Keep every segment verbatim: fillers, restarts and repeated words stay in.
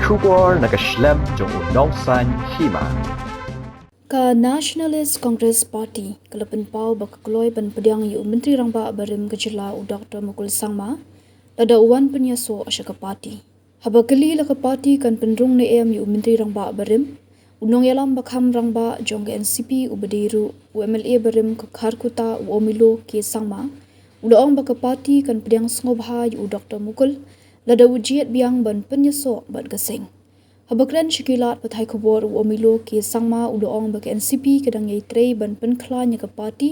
Khubor na ka shlem jong u nongsaiñ hima. Ka Nationalist Congress Party ka la pynpaw ba ka kloi ban pdiang ïa u Myntri Rangbah barim ka jylla u Doctor Mukul Sangma lada u wan pynïasoh sha ka party. Haba kylli la ka party kan pynrung ne em ïa u Myntri Rangbah barim, u nongïalam ba kham rangbah jong ka N C P u ba dei ruh u M L A barim ka Kharkutta u Omilo K Sangma, u la ong ba ka party kan pdiang sngewbha ïa u Doctor Mukul lada u jied biang ban pynïasoh bad ka seng. Haba kren sha ki lad pathai khubor u Omilo K Sangma u la ong ba ka N C P ka dang ïai trei ban pynkhlaiñ ïa ka party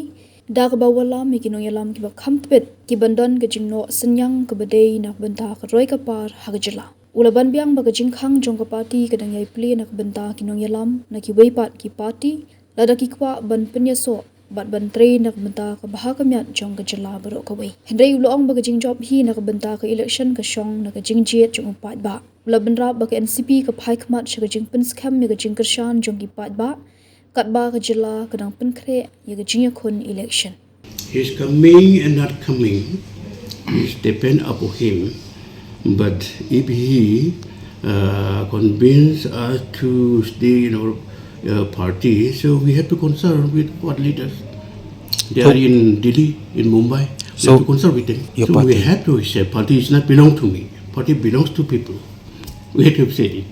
da kaba wallam ïa ki nongïalam kiba kham tbit kiban don ka jingnoh synñiang kaba dei na ka bynta ka roi ka par ha ka jylla. U la ban biang ba ka jingkhang jong ka party ka dang ïai plie na ka bynta ki nongïalam na kiwei pat ki party lada ki kwah ban pynïasoh bad ban trei na ka bynta ka bha ka miat jong ka jylla baroh kawei. Hynrei u la ong ba ka jingjop hi na ka bynta ka election ka shong na ka jingjied jong u paidbah. U la bynrap ba ka N C P ka phai khmat sha ka jingpynskhem ïa ka jingkyrshan jong ki paidbah katba ka jylla ka dang pynkhreh ïa ka jingïakhun election. His coming and not coming is depend upon him. But if he uh, convince us to stay in our uh, party, so we have to consult with what leaders. They So- are in Delhi, in Mumbai. We So, have to consult with them. your So we party- have to say, party is not belong to me. Party belongs to people. We have to say it.